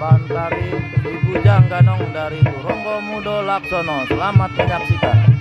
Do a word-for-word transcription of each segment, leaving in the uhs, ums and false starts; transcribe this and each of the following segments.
Bantari, Ibu Jangganong dari Turonggo Mudo Laksono. Selamat menyaksikan.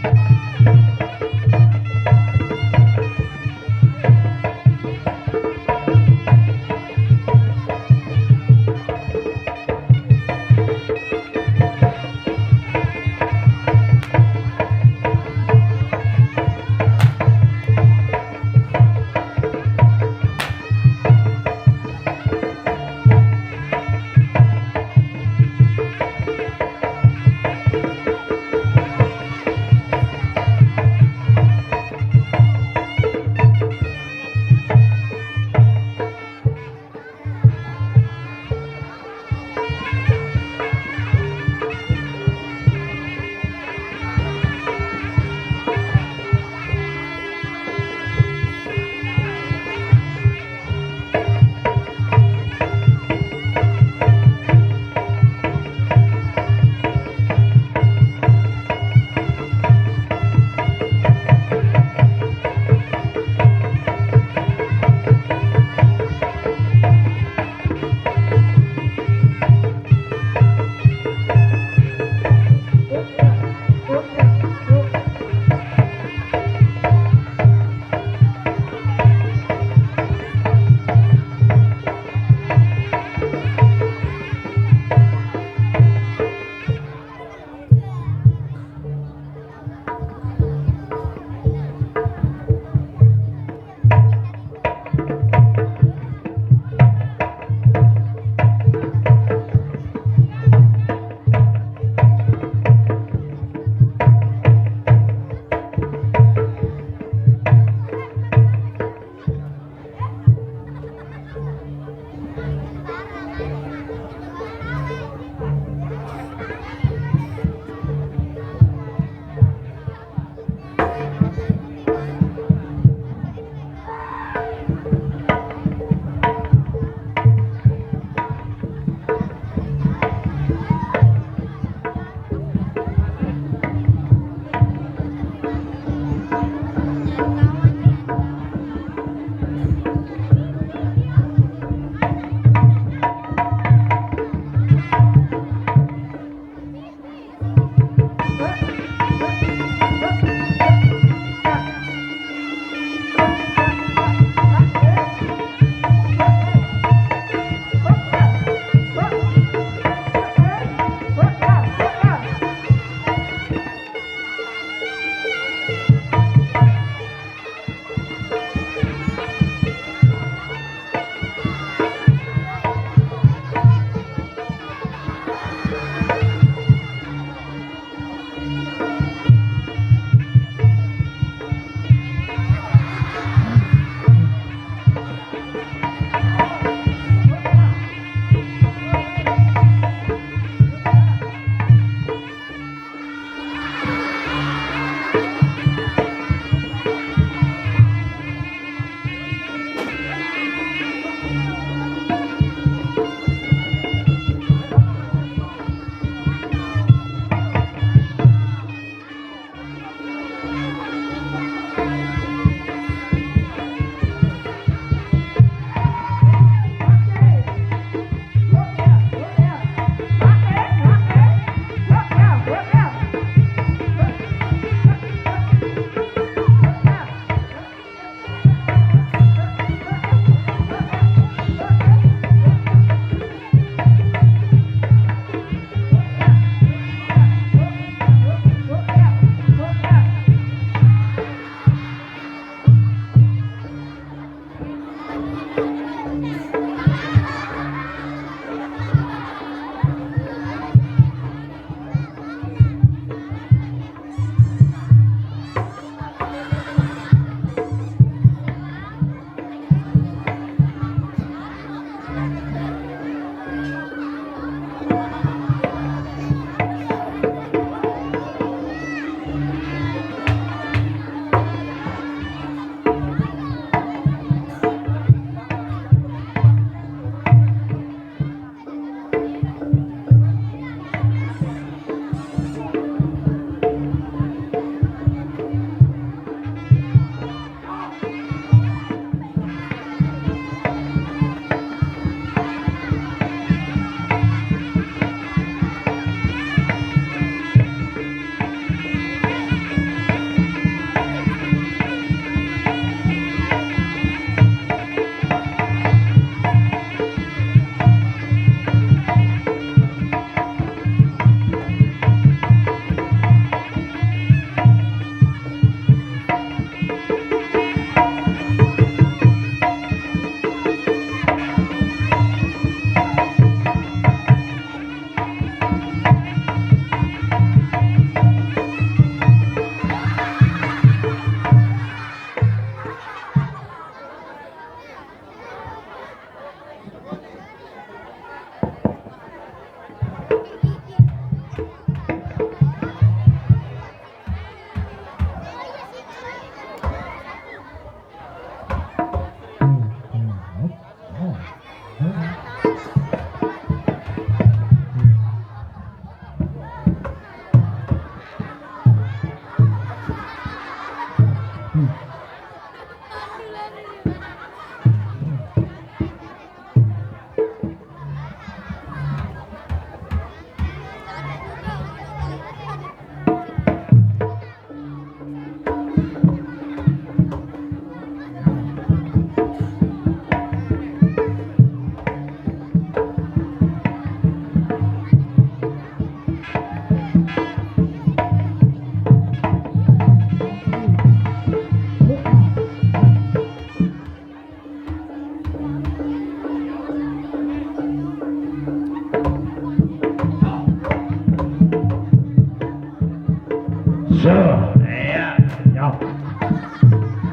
Yo. Iya. Yo.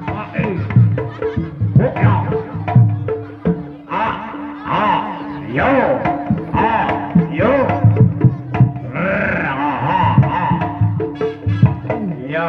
A, i. Buk, yo. A, a, yo. A, yo. R, a, ha, ha. Yo.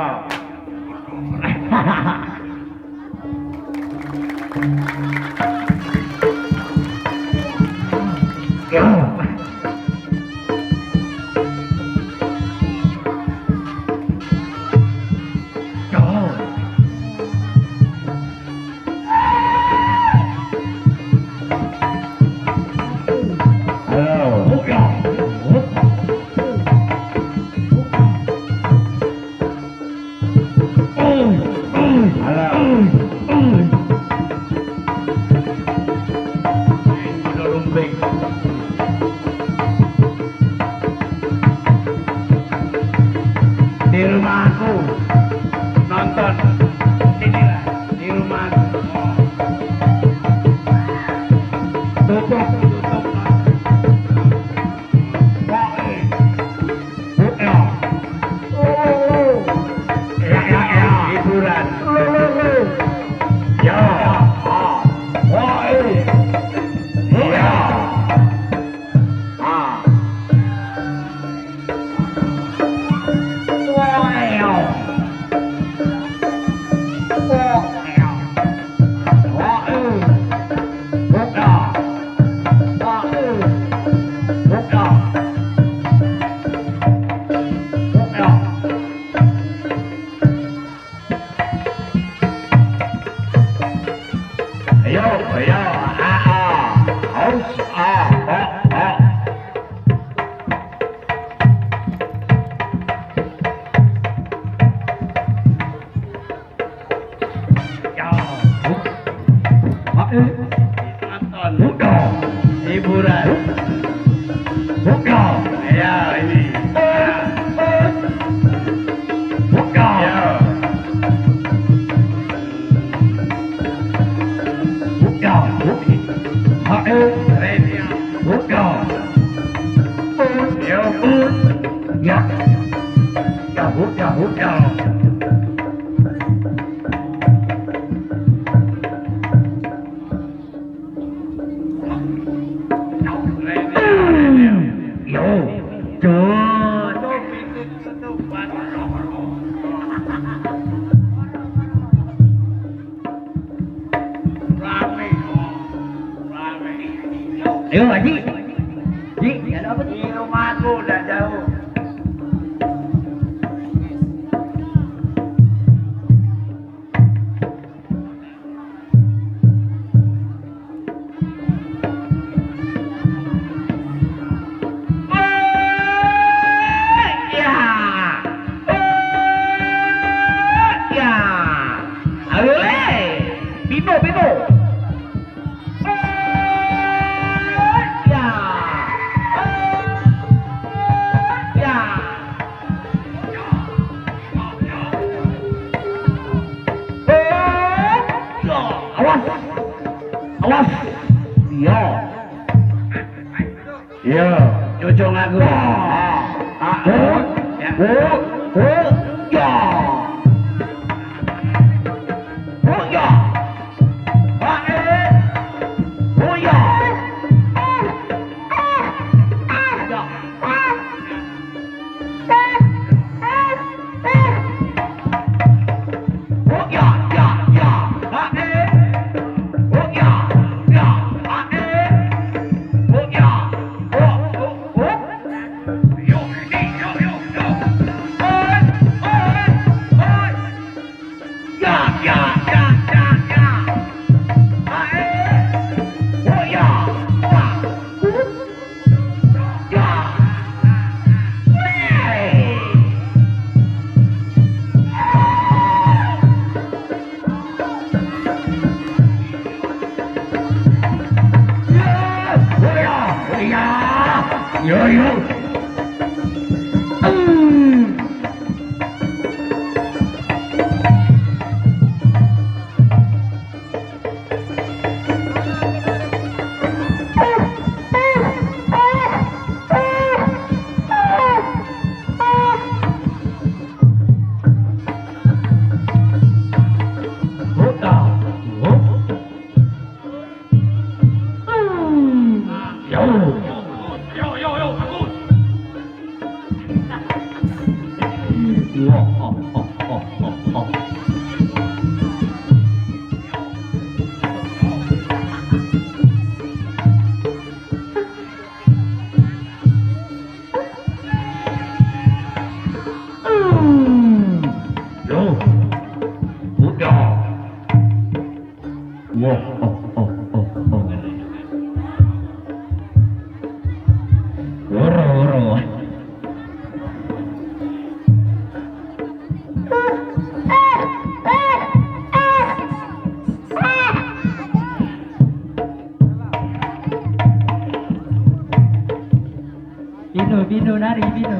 Alah. Di rumah aku nonton. Sini lah, di rumah aku. Oh. Tutup, tutup. Wah, eh. Ya, ya, ya. Hiburan. Ya. Ah. Wah, eh. Ya. Ah. Wah, eh. Wah, eh. Buka. Wah, eh. Buka. Buka. Ayo, ayo, a, a. Aus, a, a, a. Ya. Mak, eh. Nonton. Buka. Hiburan. Buka. Ya, ini. Buka. Ya. Buka. Buka. Mak, eh. Keren, ya. Buka. Ya. Ya. Ya, buka, buka. Yo, cus. Ayo, Haji. Ji, ada apa tu? Di rumah aku dah jauh. Ya. Ya. Ayo, eh. Bino, bino. Ya. Ya. Awas. Awas. Iya. Iya, cucung aku. Ah, ah, oh, ya. Oh, oh, ya. Oh, ya. Ah, eh. Oh, ya. Ya. Yo, yo. Yo, yo, yo, bagus. Wah, oh, oh, oh, oh, oh. Yo, udah. Wah, oh, oh, oh, oh. Woro, woro. Bino, bino, nari, bino.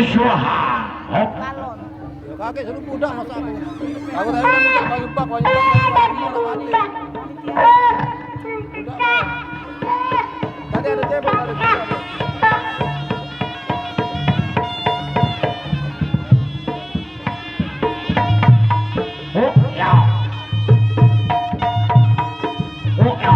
Uswaha. Hop. Yo, kagek seru budak masak aku. Aku tadi nak minta baju bak, baju bak, baju bak, baju bak. Tadi ada table, ada table. Oh, ya. Oh, ya.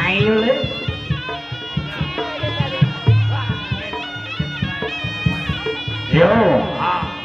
Ayo, Le. Yo. Ah.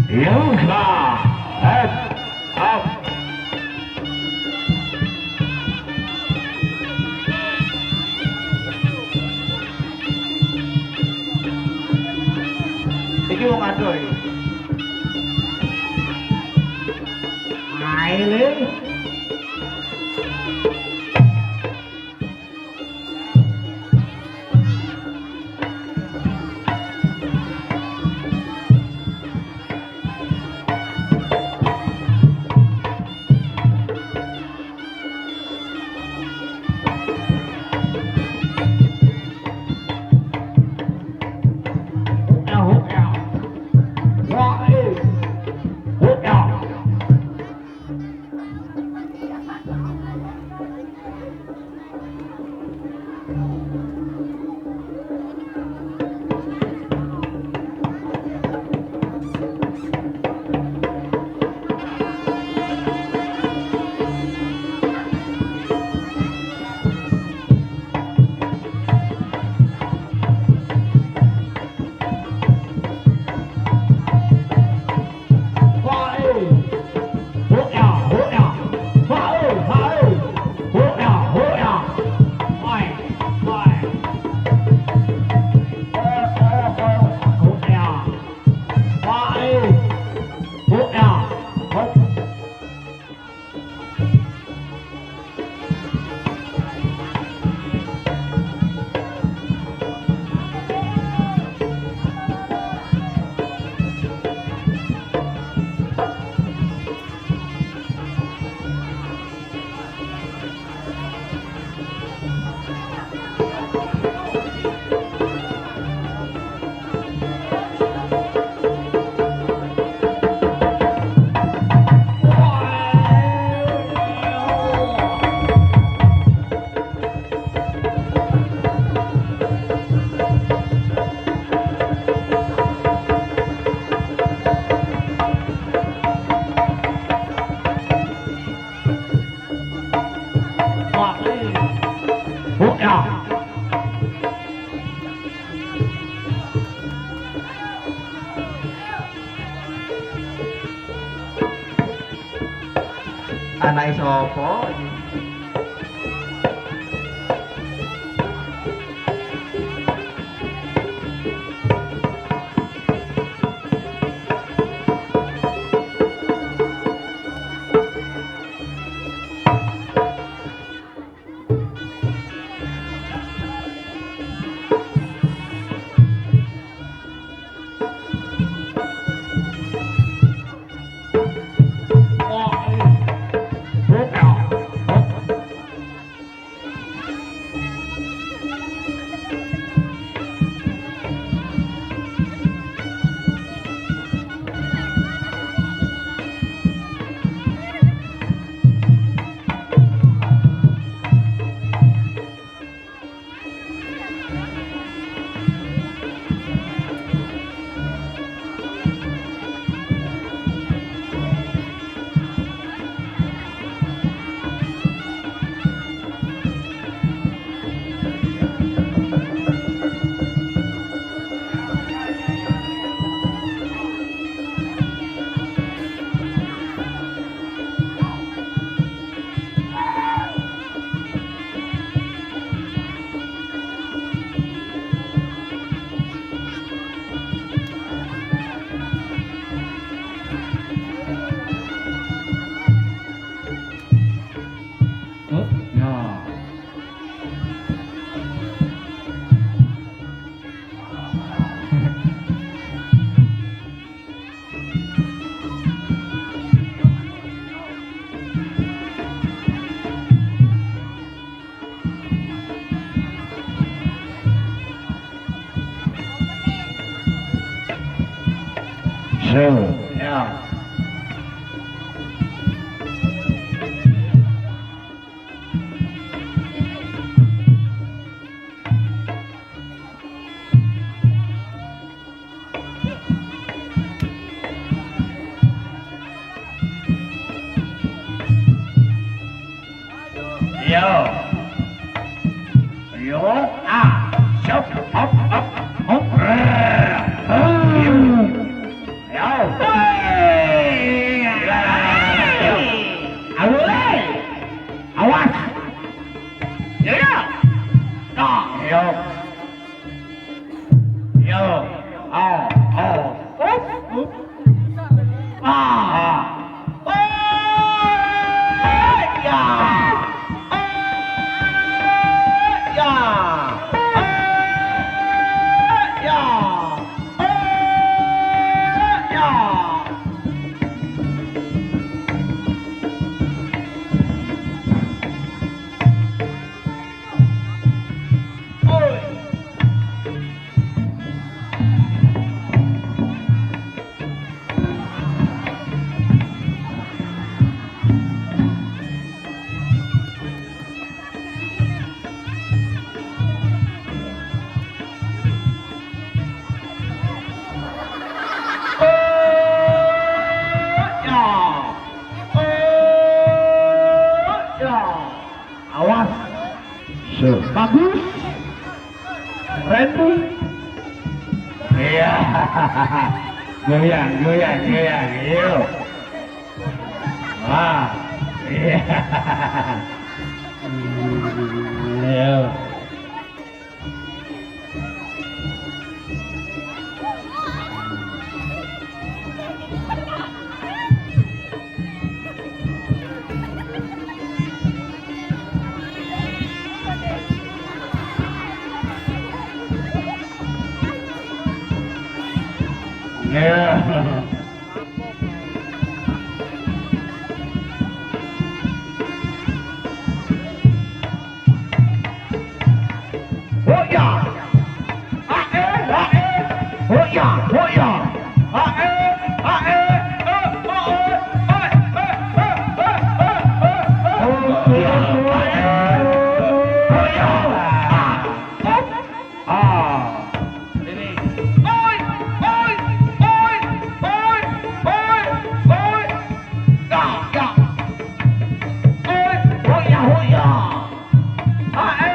Yaudah, head up. Iki wong ado iki. Ae, Le. Anake sapa iki? Oh, ya. So, ya. Yo. Yo. Ah. Sop. Hop, hop, hop. Yo. Yo. Awas. Yo, yo. Nah, yo. Yo. Ah, ah. Up. Ah. Oh, ya. Oh, ya. Oh, ya. Oh, ya. Oi. Oh, ya. Oh, ya. Awas. So. Bagus. Randy. Iya. Goyang, goyang, goyang. Iyo. Wah. Iya. Iya. Ya. Hoya! Ae, ae! Hoya, hoya! Ae, ae! Eh, oh, oh, eh, eh, eh, eh, eh, eh, eh. Hoya, ae! Hoya! Ah. Ah. Ini. Oi, oi, oi, oi, oi, oi. Ya, ya. Oi, hoya, hoya. Ae.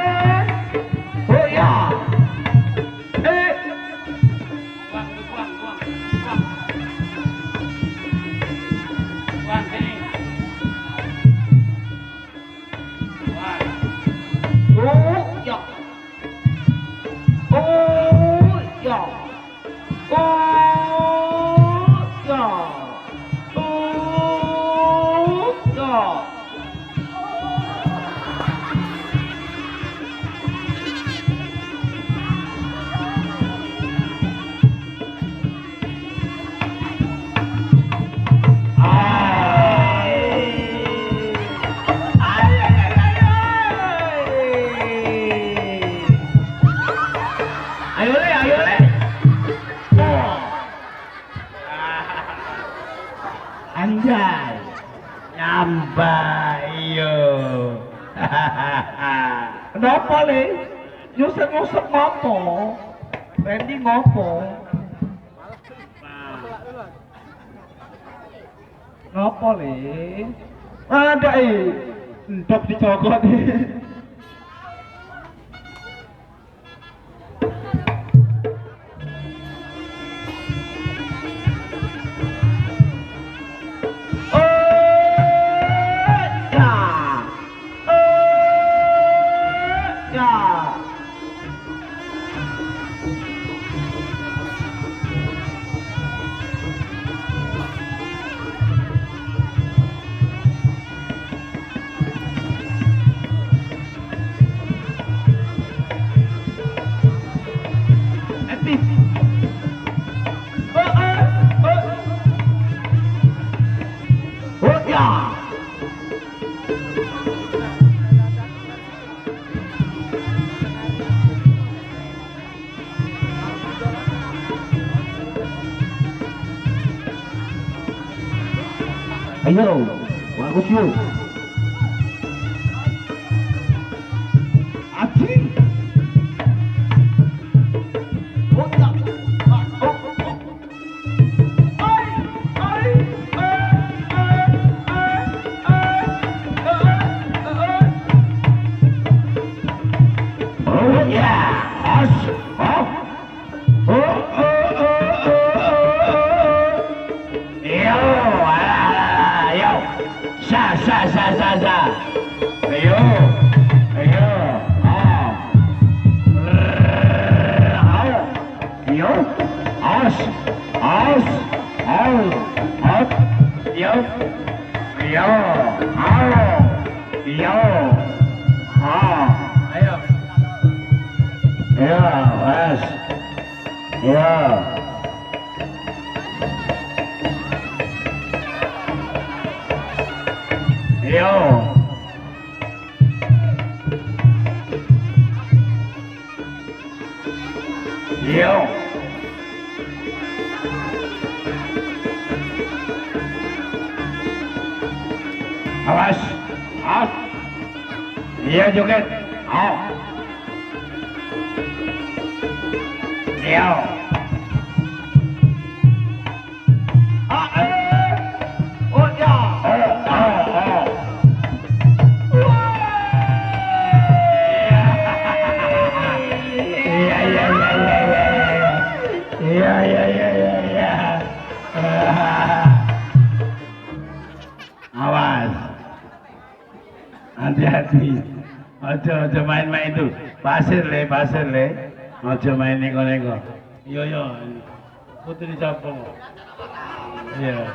Nyusep-nyusep ngopo? Randy ngopo? Ngopo, Le? Ada, eh. Entok dicokot. Ayo, bagus yo. Aji. Oh, ya. Ah, oh, oh. Oh, ya. As. Oh. Oh, oh, oh, oh, oh, oh. Yo, alah, alah, alah, yo. Sa, sa, sa, sa, sa. Yo, yo, ah. Rrrr, au. Yo, as, as, au, ap, yo, yo, au, yo, ha. Ayo. Yo, as. Yo. Yo. Yo. Awas. Awas. Yo, joget. Au. Yo. Ah, eh. Oh, ya. Eh, eh, eh. Wah. Iya, iya, iya, iya, iya. Iya, iya, iya, iya, iya. Awas. Hati-hati. Ojo, ojo main-main tu. Pasir, Le, pasir, Le. Ojo main neko-neko. Iyo, iyo. Putri Campur. Iya.